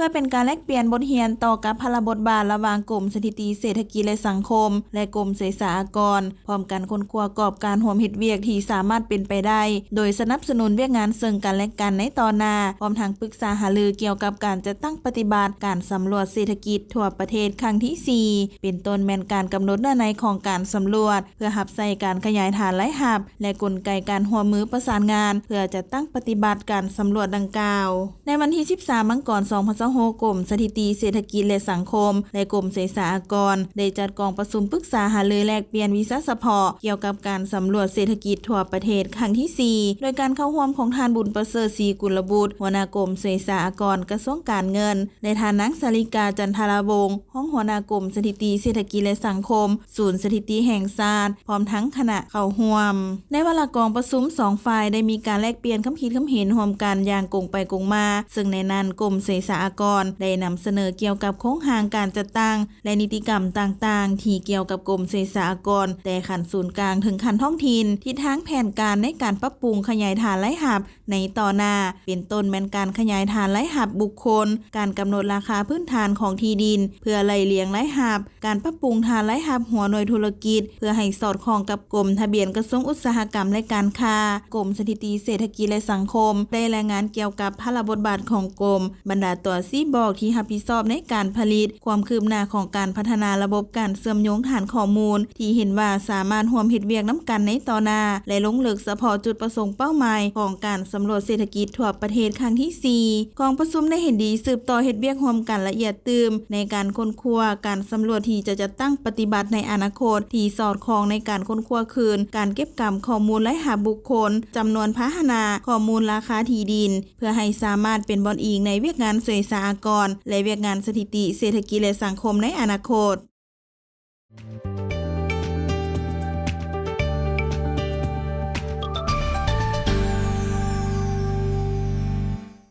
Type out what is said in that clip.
ພື່ອເປັນການແລກປ່ຽນບົດຮຽນຕໍ່ກັບພາລະບົດບາດລະຫວ່າງກົມສະຖິຕິເສດຖະກິດ ແລະ ສັງຄົມ ແລະ ກົມເສສາອາກອນ, ພ້ອມກັນຄົ້ນຄວ້າກອບການຮ່ວມເຮັດວຽກທີ່ສາມາດເປັນໄປໄດ້, ໂດຍສະໜັບສະໜູນວຽກງານເຊິ່ງກັນແລະກັນໃນຕໍ່ໜ້າ, ພ້ອມທັງປຶກສາຫາລືກ່ຽວກັບການຈັດຕັ້ງປະຕິບັດການສຳຫຼວດເສດຖະກິດທົ່ວປະເທດຄັ້ງທີສີ່ ເປັນຕົ້ນແມ່ນການກຳນົດເນື້ອໃນຂອງການສຳຫຼວດ ເພື່ອຮັບໃຊ້ການຂະຫຍາຍຖານລາຍຮັບ ແລະ ກົນໄກການຮ່ວມມືປະສານງານ ເພື່ອຈັດຕັ້ງປະຕິບັດການສຳຫຼວດດັ່ງກ່າວ. ໃນວັນທີສິບສາມ ມັງກອນ ສອງພັນຊາວຫົກ, ກົມສະຖິຕິເສດຖະກິດ ແລະ ສັງຄົມ ແລະ ກົມເສສາອາກອນ ໄດ້ຈັດກອງປະຊຸມປຶກສາຫາລືແລກປ່ຽນວິຊາສະເພາະກ່ຽວກັບການສຳຫຼວດເສດຖະກິດທົ່ວປະເທດຄັ້ງທີສີ່ ໂດຍການເຂົ້າຮ່ວມຂອງທ່ານ ບຸນປະເສີດ ສີກຸນລະບຸດ ຫົວໜ້າກົມເສສາອາກອນ ກະຊວງການເງິນ ແລະ ທ່ານນາງ ສາລິກາ ຈັນທະລາວົງ ຮອງຫົວໜ້າກົມສະຖິຕິເສດຖະກິດ ແລະ ສັງຄົມ ສູນສະຖິຕິແຫ່ງຊາດ ພ້ອມທັງຄະນະເຂົ້າຮ່ວມ. ໃນວາລະກອງປະຊຸມ, ສອງຝ່າຍໄດ້ມີການແລກປ່ຽນຄຳຄິດຄຳເຫັນຮ່ວມກັນຢ່າງກົງໄປກົງມາ, ເຊິ່ງໃນນັ້ນກົມເສສາອາກອນໄດ້ນຳສະເໜີກ່ຽວກັບໂຄງຮ່າງການຈັດຕັ້ງ ແລະ ນິຕິກຳຕ່າງໆ ທີ່ກ່ຽວກັບກົມເສສາອາກອນ ແຕ່ຂັ້ນສູນກາງເຖິງຂັ້ນທ້ອງຖິ່ນ, ທິດທາງແຜນການໃນການປັບປຸງຂະຫຍາຍຖານລາຍຮັບ ໃນຕໍ່ໜ້າ ເປັນຕົ້ນແມ່ນການຂະຫຍາຍຖານລາຍຮັບບຸກຄົນ, ການກຳນົດລາຄາພື້ນຖານຂອງທີ່ດິນເພື່ອໄລ່ລຽງລາຍຮັບ, ການປັບປຸງຖານລາຍຮັບຫົວໜ່ວຍທຸລະກິດ ເພື່ອໃຫ້ສອດຄ່ອງກັບກົມທະບຽນກະຊວງອຸດສາຫະກຳ ແລະ ການຄ້າ. ກົມສະຖິຕິເສດຖະກິດ ແລະ ສັງຄົມ ໄດ້ລາຍງານກ່ຽວກັບພາລະບົດບາດຂອງກົມ, ບັນດາຕົວຊີ້ບອກທີ່ຮັບຜິດຊອບໃນການຜະລິດ, ຄວາມຄືບໜ້າຂອງການພັດທະນາລະບົບການເຊື່ອມໂຍງຖານຂໍ້ມູນ ທີ່ເຫັນວ່າສາມາດຮ່ວມເຮັດວຽກນຳກັນໃນຕໍ່ໜ້າ ແລະ ລົງເລິກສະເພາະຈຸດປະສົງເປົ້າໝາຍຂອງການສຳຫຼວດເສດຖະກິດທົ່ວປະເທດຄັ້ງທີສີ່. ກອງປະຊຸມໄດ້ເຫັນດີສືບຕໍ່ເຮັດວຽກຮ່ວມກັນລະອຽດຕື່ມໃນການຄົ້ນຄວ້າການສຳຫຼວດທີ່ຈະຈັດຕັ້ງປະຕິບັດໃນອະນາຄົດ ທີ່ສອດຄ່ອງໃນການຄົ້ນຄວ້າຄືນການເກັບກຳຂໍ້ມູນລາຍຮັບບຸກຄົນ, ຈຳນວນພາຫະນະ, ຂໍ້ມູນລາຄາທີ່ດິນ ເພື່ອໃຫ້ສາມາດເປັນບ່ອນອີງໃນວຽກງານເສສາອາກອນ ແລະ ວຽກງານສະຖິຕິເສດຖະກິດ ແລະ ສັງຄົມໃນອະນາຄົດ.